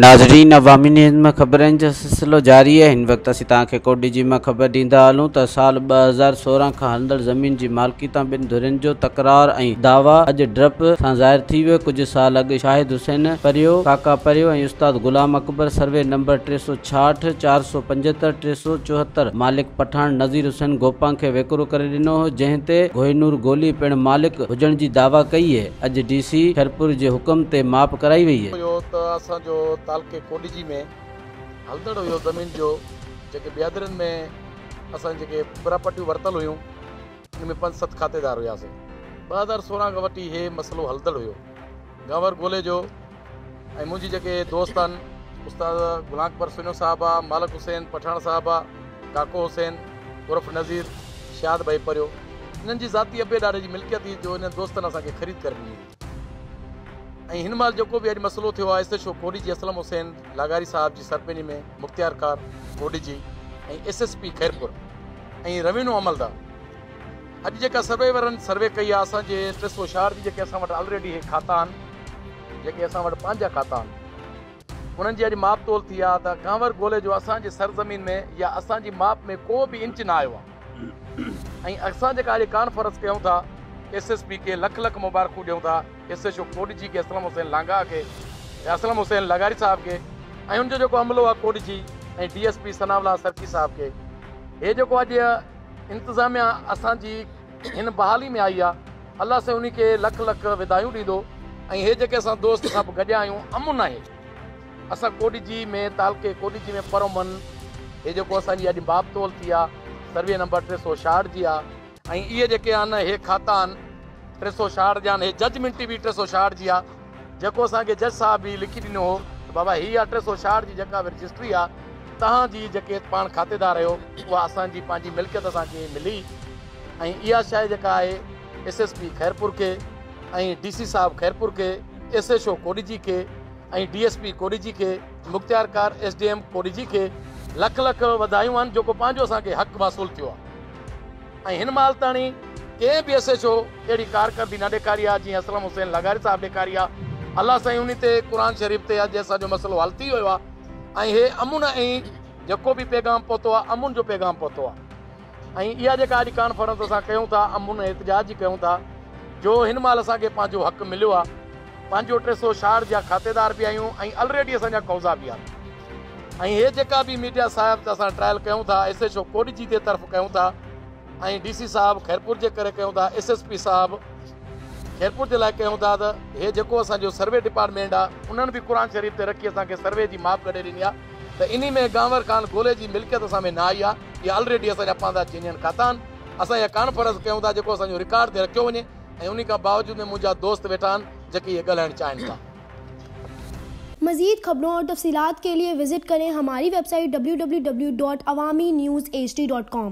ناظرين عوامي نيوز ۾ خبرن جو سلسلو جاري آهي هن وقت اسين توهان کي ڪوٽڏيجي مان خبر ڏيندا هلون ته سال 2016 کان هلندڙ زمين جي مالڪي تان ٻن ڌرين جو تڪرار ۽ دعويٰ اڄ ڊرپ سان ظاهر ٿي ويو ڪجهه سال اڳ شاهد حسين پريو، ڪاڪا پريو ۽ استاد غلام اڪبر سروي نمبر 366، 475، 374 مالڪ پٺاڻ نذير حسين گوپانگ کي وڪرو ڪري ڏنو هو جنهن تي گوهينور گولي پڻ مالڪ هجڻ جي دعويٰ ڪئي اڄ ڊي سي خيرپور جي حڪم تي ماپ ڪرائي وئي. هيو ته اسان جو تعلقي ڪوڏيجي ۾ هلندڙ هيو زمين جو جيڪي بيادرين ۾ اسان جيڪي پراپرٽيون ورتل هيون ان ۾ پنج ست کاتيدار هياسين 2016 کان وٺي هي مسئلو هلندڙ هيو گانور گولي جو ۽ منهنجي جيڪي دوست آهن استاد غلام اڪبر سنيو صاحب آ مالڪ حسين پٺاڻ صاحب آ ڪاڪو حسين عرف نذير شاد ڀائي پريو انهن جي ذاتي ابي ڏاڏي جي ملڪيت هئي جو انهن دوستن اسان کي خريد ڪري ڏني هئي ۽ هن مهل جيڪو به اڄ مسئلو ٿيو آهي ايس ايڇ او ڪوڏيجي اسلم حسين لاغاري صاحب جي سرپرستي ۾ مختيارڪار Kotdiji ۽ S S P Khairpur ۽ revenue عملدار اڄ جيڪا سروي وارن سروي ڪئي آهي اسان جي 366 جي جيڪي اسان وٽ آلريڊي هي کاتا آهن جيڪي اسان وٽ پنهنجا کاتا آهن انهن جي اڄ ماپ تول ٿي آهي ته گانور گولي جو اسان جي سرزمين ۾ يا اسان جي ماپ ۾ ڪو به انچ نه آيو آهي ۽ اسان جيڪا اڄ ڪانفرنس ڪيون ٿا ايس ايس پي کي لک لک مبارڪون ڏيون ٿا ايس ايڇ او ڪوڏجي کي اسلم حسين لانگاهه کي اسلم حسين لغاري صاحب کي ۽ ان جو جيڪو عملو آهي Kotdiji ۽ D S P Sanaullah Sarki صاحب کي هي جيڪو اڄ انتظاميا اسان جي هن بحالي ۾ آئي آهي الله سائين انهي کي لک لک وڌايون ڏيندو ۽ هي جيڪي اسان دوست سڀ گڏيا آهيون امن آهي اسان ڪوڏجي ۾ تعلقي ڪوڏجي ۾ پرومن هي جيڪو اسان جي اڄ ماپ تول ٿي آ سروي نمبر 366 جي آ ۽ اهي جيڪي آهن هي کاتا آهن 366 جا آهن هي ججمينٽ به 366 جي آ جيڪو اسان کي جج صاحب به لکي ڏنو هو ته بابا هي آ 366 جي جيڪا به رجسٽري آ تهان جي جيڪي پاڻ کاتيدار آهيو اها اسان جي پنهنجي ملڪيت اسان کي ملي ۽ اها شيء جيڪا آهي ايس ايس پي خيرپور کي ۽ ڊي سي صاحب خيرپور کي ايس ايڇ او ڪوڏجي کي ۽ ڊي ايس پي ڪوڏيجي کي مختيارڪار ايس ڊي ايم ڪوڏيجي کي لک لک وڌايون آهن جيڪو پنهنجو اسان کي حق وصول ٿيو آهي ۽ هن مهل تاڻي ڪنهن به ايس ايڇ او اهڙي ڪارڪردگي نه ڏيکاري آهي جيئن اسلم حسين لغاري صاحب ڏيکاري آهي الله سائين انهي تي قرآن شريف تي اڄ اسان جو مسئلو حل ٿي ويو آهي ۽ هي امن ۽ جيڪو به پيغام پهتو آهي امن جو پيغام پهتو آهي ۽ اها جيڪا اڄ ڪانفرنس اسان ڪيون ٿا امن ۽ احتجاج جي ڪيون ٿا جو هن مهل اسان کي پنهنجو حق مليو آهي پنهنجو 366 جا کاتيدار به آهيون ۽ الريڊي اسان جا قوضا به آهن ۽ هي جيڪا به ميڊيا صاحب ته اسان ٽرائل ڪيون ٿا ايس ايڇ او ڪوڏجي جي طرف ڪيون ٿا ۽ ڊي سي صاحب خيرپور جي ڪري ڪيون ٿا ايس ايس پي صاحب خيرپور جي لاء ڪيون ٿا ته هي جيڪو اسان جو سروي ڊپارٽمينٽ آهي انهن به قرآن شريف تي رکي اسان کي سروي جي ماپ ڪڍي ڏني آهي ته انهي ۾ گانور خان گولي جي ملڪيت اسان ۾ نه آئي آهي اها الريڊي اسان جا پنهنجا جينين کاتا آهن اسان اها ڪانفرنس ڪيون ٿا جيڪو اسان جو رڪارڊ تي رکيو وڃي ۽ انهي کان باوجود ۾ منهنجا دوست ويٺا آهن جيڪي اهي ڳالهائڻ چاهين ٿا. مزيد خبرون اور تفصيلات کے لئے وزٹ کریں ہماری ویب سائٹ www.awamiNewsHD.com.